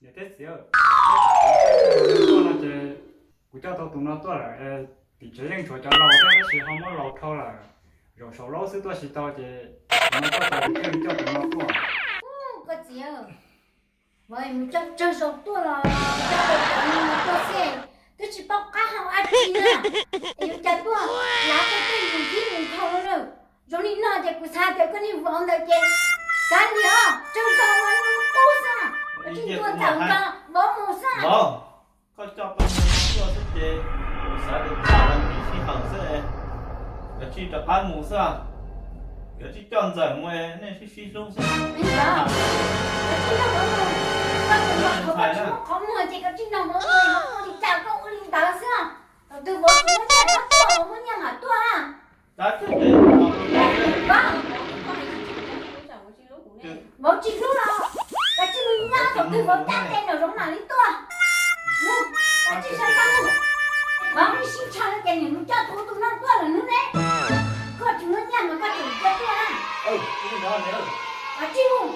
Niam thiab txiv, no ces kuv coj tau tus no tuaj lawm. Tim tsev yeej tshuav cov laus thiab tab sis ho muab laus dhau lawm, zaum saum laub xwb tuaj tsis tau ces tus no tuaj tau ces thiaj li coj tus no tuaj. Koj txiv, Vauv, mus coj tsawg zaus tuaj los coj tau cov no tuaj xwb, twb tsis paub qab hau dab tsi na. Es yuav cas tuaj lav tej tej mus tib mus dhau lawm. Zoo li no ces kuv xav tias koj niag vauv ntawd ces kav liam, tsawg zaus los mus qub xwb, koj tsis tuaj txawm nrog vauv mus xwb. Koj coj peb tuaj xwb ces kuv xav tias tsam no nws sij hawm xwb, yuav tsij rov qab mus xwb. Yuav tsij coj Ntxawm mus, nej sib sib hlub xwb. Koj tsis muaj qhov muag ces koj tsis nrog vauv mus, li cas koj ua li ntawd xwb. Thaum twg vauv muaj nyiaj koj tuaj, vauv muaj nyiaj mam tuaj. Vauv tsis hlub los koj tsis mus nyob, thaum twg vauv cab tes nraum zoov mam li tuaj. Koj tsis sawv tau, vauv sib ntshaw ces niam mus coj tus ub tus no tuaj lawm hnub ne. Koj tsis muaj nyiaj mas koj tseem cia tuaj na. Koj tsis mus.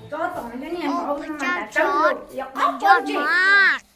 Tsob tom cov niag vauv no mas tas tseeb, yuav qhov quav ntsis.